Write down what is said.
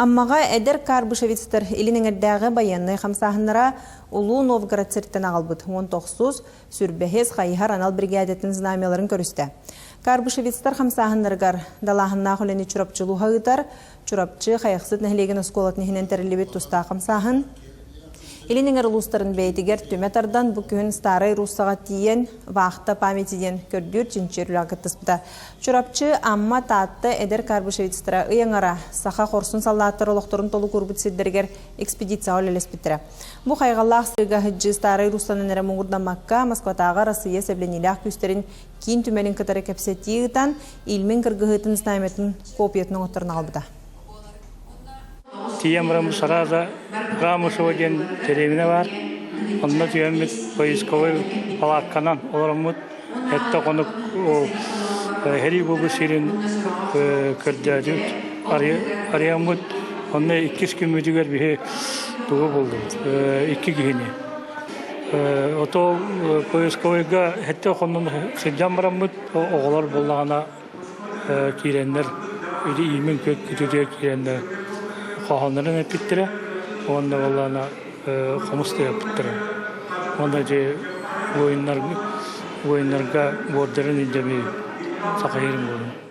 Аммаҕа эдэр карбышевецтар Илин эҥэрдээҕи байыаннай хамсааһыннара Улуу Новгород сиртэн аҕалбыт 19 сүрбэһис хайыһар анал биригээдэтин знамяларын көрүстэ. Карбышевецтар хамсааһыннарыгар далааһыннаах үлэни Чурапчы улууһа ыытар, Чурапчы Хайахсыт нэһилиэгин оскуолатын иһинэн тэриллибит тустаах хамсааһын Илин эҥэр улуустарын бэйэтигэр түмэ тардан бу күһүн Старай Руссаҕа тиийэн Вахта памяти диэн көрдүүр чинчийэр үлэҕэ кыттыспыта. Чурапчы, Амма, Таатта эдэр карбышевецтара ый аҥара саха хорсун саллааттар олохторун толук уурбут сирдэригэр экспедицияҕа үлэлэспиттэрэ. Бу хайҕаллаах сырыыга сылдьыы Старай Руссанан эрэ муҥурдаммакка, Москватааҕы Арассыыйа сэбилэниилээх күүстэрин киин түмэлин кытары кэпсэтии ыытан, Ильмень кыргыһыытын знамятын копиятын оҥотторон аҕалбыта. Тиийэн баран сразу Рамышево диэн дэриэбинэ баар. Онно түһэммит поисковай палатканан олороммут сэттэ хонук сэрии буолбут сирин көрдөөтүбүт, арыйаммыт. Онно иккис күммүтүгэр биһи тугу буллубут? Икки киһини. Ото поисковайга сэттэ хонон сылдьан бараммыт оҕолор буоллаҕына киирэннэр или иимин күтүтүгэр киирэннэр хоһооннорун эппиттэрэ уонна буоллаҕына хомус тыаһаппыттара. Уонна ити воиннар воиннарга буордарын илдьэби сахайырым буолун.